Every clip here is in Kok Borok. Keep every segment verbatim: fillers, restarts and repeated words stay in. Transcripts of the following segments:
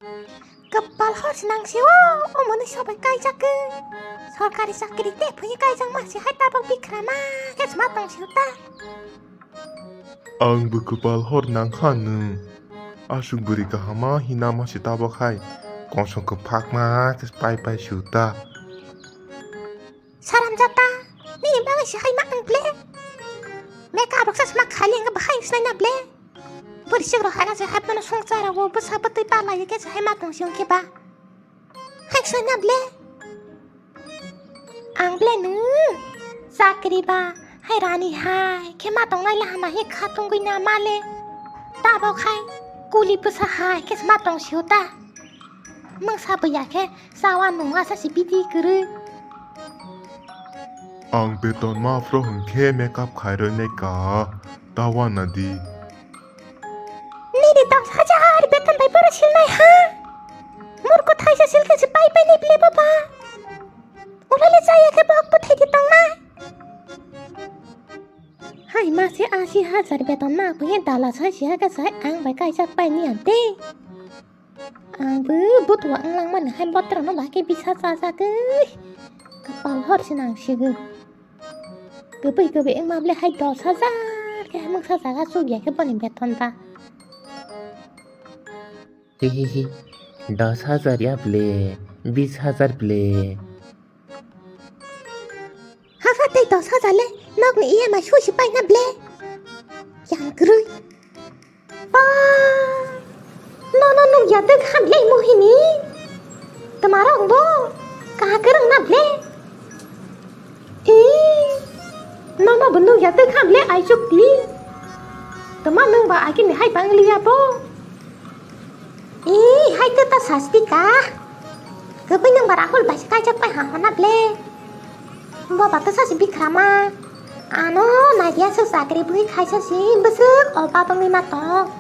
Kwpal hor se nang si o, omo ni sobai kaijak khe. Sorkari chakri te phui kaijak ma si hai tabok bikhrama khe sma tong si ta. Ang bo kwpal hor nang kha nwng. Aswk bwrwi kahama hina ma si tabok hai. Kosong kwphakma khe pai pai si ta. Saram jata, nini bagwi se hai ma ang ble. Makeup rok se sma khali ang bahai snai na ble. Bwrwi sik rok hai na se hai mano songchar rok bwsa bwtwi pala ye khe se hai ma tong si ong khe ba. Hai snai na ble. Ang ble nu chakri ba hai rani hai khe ma tong nai la hama he kha tongwi na ma le. Tabok hai kuli bwsa hai khe se ma tong si o ta. Mungsa bwya khe chawa nungma sa si bidi kwrwi. Ang beton ma phro hwnkhe makeup khairoi nai ka, ta wana di. Nini dos hajar beton bai boro silnai ha? Murko thaisa silkhe se pai pai nai ble baba. Ulale chaya khe bok bwthai di tongnai. Hai ma se asi hajar beton ma phunye dala sai si ha khe sai ang bai kaijak pai ni ante. Ang bo butua wng langmani hai botrokno bahai khe bisa chajagwi kwpal hor se nang sigo. Kwbwi kwbwi wngma ble hai dos hajar khe hai mungsa jaga chuk ya khe boni beton ba. Hihihi, dos hajar ya ble, bis hajar ble. Hafa tei dos hajar le nokni E M I sui si paina ble. Yang kwrwi. Pa. Nono nukya tei kha ble muhini. Tmarok bo kaha kwrwng na ble. E. Nono bo nukya tei kha ble aisuk pli. Tma nwng ba akini hai bang liya bo. Ee, hai to ta sasti ka. Kwbwi nwng ba Rahul bai se kaijak pai ha hona ble. Bo ba to sasi bikrama. Ano naiya se chakri bui khaisa si bwswk o ba bangwi ma tong.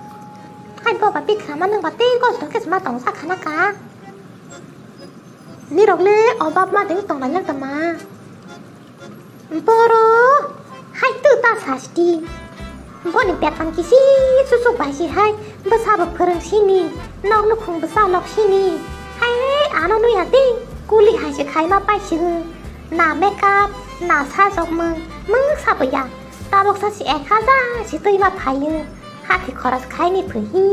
Hai bo ba bikrama nwng ba tei kosto khe ma tong sa khana ka. Nirok le obab ma ding tonglai lang tama. Boro hai tu ta sasti. Boni beton kisi susuk bai si hai bwsa bo phwrwng sini, nok nukhung bwsa lok sini. Hai ano nui ati kuli hai se khai ma pai si. Na makeup, na sajok mung, mung sa bo ya. Tabok sa si ek hajar si tui ma phai. Hati khoros khai ni phui hi.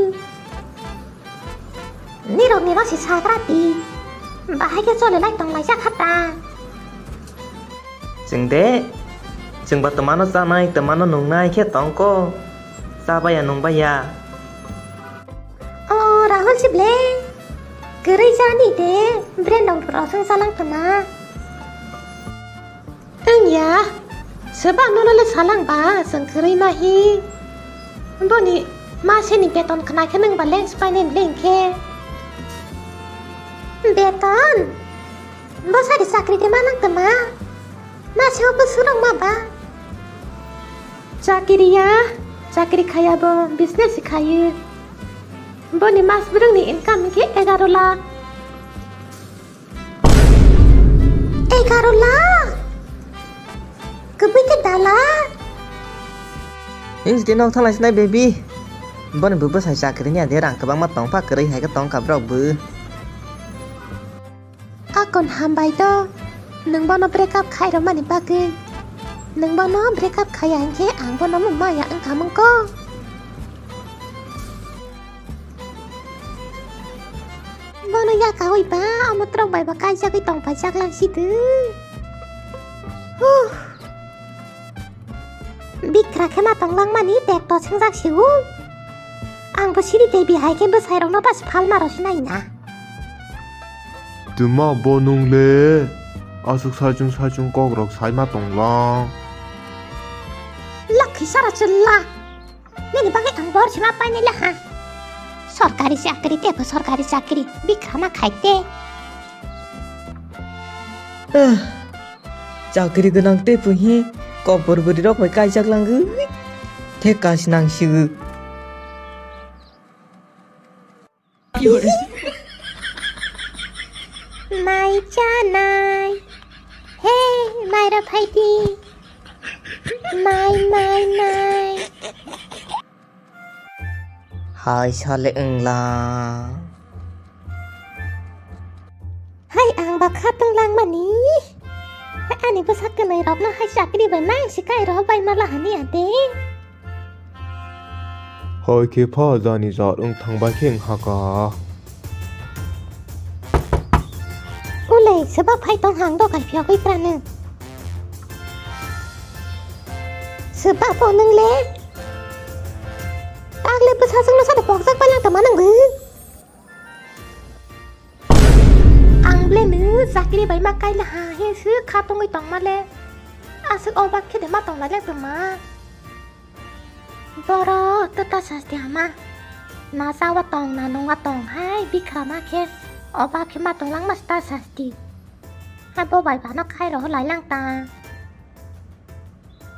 Nirok nirok si sakra ti. Bahai khe chole lai tong lai jakha ta. Chwng de, chwng ba twmano chanai, twmano nungnai khe tong ko. Cha baya nung baya. O Rahul si ble. Kwrwi jani de, brand rok rosong salang tongma. Wngya, swbak nono le salang ba, chwng kwrwi ma hi. Boni maseni beton khna khe nwng ba lens painani le hwnkhe. Beton? Bo sari chakri de ma nang tama? Maseo bwswk rok ma ba? Chakiri ya, chakri khaya bo, business khayo. Boni mas bwrwngni income hwnkhe egaro lakh. Egaro lakh? Kwbui khe da lakh? Insti nok thalai sinai baby. Boni bo bwsai chakri ni ade rang kwbangma tongpha kwrwi hai khe tongkha borok bo. Akon hambai do. Nwng bono break up khai rwmani bagwi. Nwng bono break up khaiya hinkhe ang bono maya wngkha mungko. Bono yakaui ba, omo trok bai ba kaijagwi tong paijak lang si de. Huh. Bikra khe ma tong lang mani tek to swngjak si u. Ang bo siri tei bihai khe bwsai rok no ba siphalma rw sinai na. Twma bo nwng le aswk saichung saichung kok rok sai ma tong lang. Lakhi sara chwlla. Nini bagwi ang bor sima painai le ha. Sorkari chakri tei bo sorkari chakri bikrama khai te. Ah, chakri gwnang tei puhi kobor bwrwi rok bai kaijak langwi theka sinang siwi. Mai chanai. Hey, mai rw phai di. Mai, mai, mai. Hai sale wngla. Ang ba khatong langmani. Ani bwsa kwnwi rokno hai chakri bai mang si kai rw bai ma lahani ade. Hai khe pha jani jat wng thang bai khe wng ha ka. Ulei, swba phai tong hang do kai phiyok wi krano. Swba pho nwng le. Tagle bwsa chwngno sano pokjak bai lang tongma nwng bo. Ang ble nw chakri bai ma kaila ha he sw kha tongwi tongma le. Aswk obak khe de ma tong lai le tongma. Borok to ta sasti hama. Na chawa tong na nungwa tong hai bikha ma khe obak khe ma tong lang ma ta sasti. Hai bo bai ba no khai ro lai lang ta.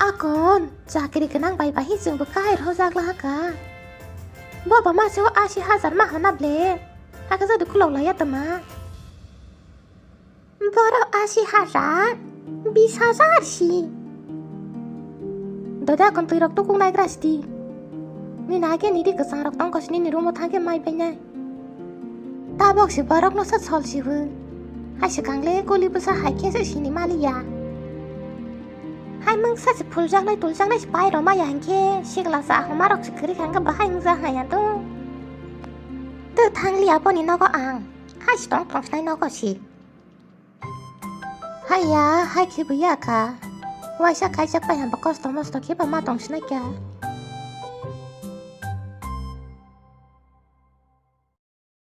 Akon, chakri gwnang bai bai chwngbo kai rw jak la ka. Bo ba ma se o asi hajar ma hana ble. Hakhe jodi khulok laiya tama. Borok asi hajar, bis hajar si. Dode akon twi rok tukung nai gra sti. Ni na ke ni ri kwchang rok tong kosni ni room o thang ke mai bai nai. Tabok se borok no sa sol si hwn. Hai swkang le kuli bwsa hai khe se sini maliya. Hai mungsa se phuljaknai tuljaknai se pai rw maya hinkhe sikla sa ahoma rok se kwrwi kha hinkhe bahai wngja haya do. To thang liya boni nogo ang. Hai se tong tong sinai nogo si. Haiya, hai khe buya kha. Waisa khaijak pai hamba kosto mosto khe ba ma tong sinai kya.